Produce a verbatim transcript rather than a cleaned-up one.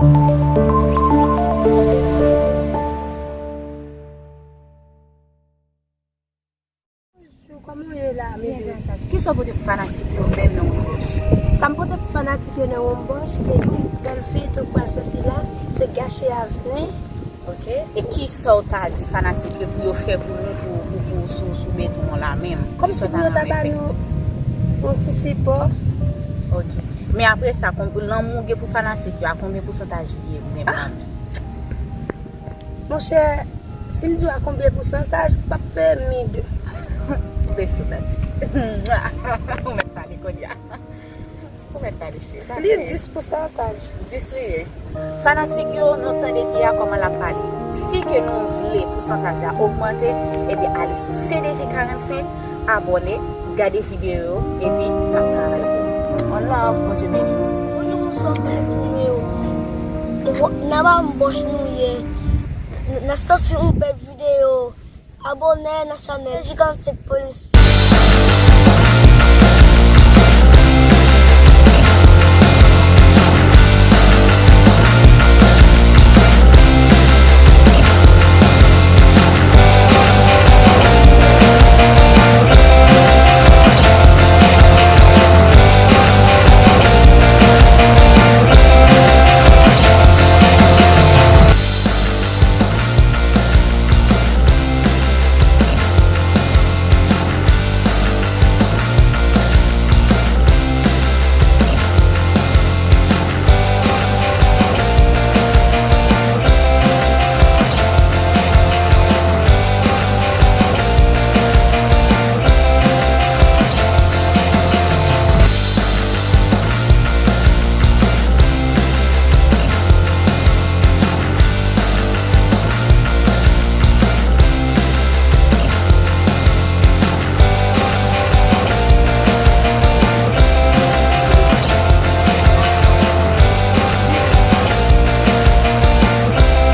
Bonjou, kòman w ye la, Mimi? Byen, gras a Dye. Kisa w pote pou fanatik yo menm nan Wonbòch? Sa m pote pou fanatik yo nan Wonbòch, ke yon bèl feyton k pral soti la, se Gache Avni. Ok. E kisa w ta di fanatik yo pou yo fè pou nou, pou, pou, pou sou, sou beton an la menm? Kisa w ta renmen fè? Kòmsi pou yo ta ba nou yon ti sipò. Ok. Men apre sa, kon-, lanmou w gen pou fanatik yo, a konbyen pousantaj li ye menm la menm? Monchè, si m di w a konbyen pousantaj, ou p ap peye m mid. Bese tande. Ou mèt pale kounye a. Ou mèt pale, cheri. Li dis pousantaj. Dis li ye. Fanatik yo, nou tande Tia kòman l ap pale. Si ke nou vle pousantaj la ogmante, ebyen ale sou C D G karannsenk, abòne, gade videyo yo, epi n ap travay pou ou. One love, Bondye beni nou. Bonjou, bonswa, fanatik yo. N ap Wonbòch nou ye. N ap sòti yon bèl videyo. Abòne nan chanèl G karannsenk Polis.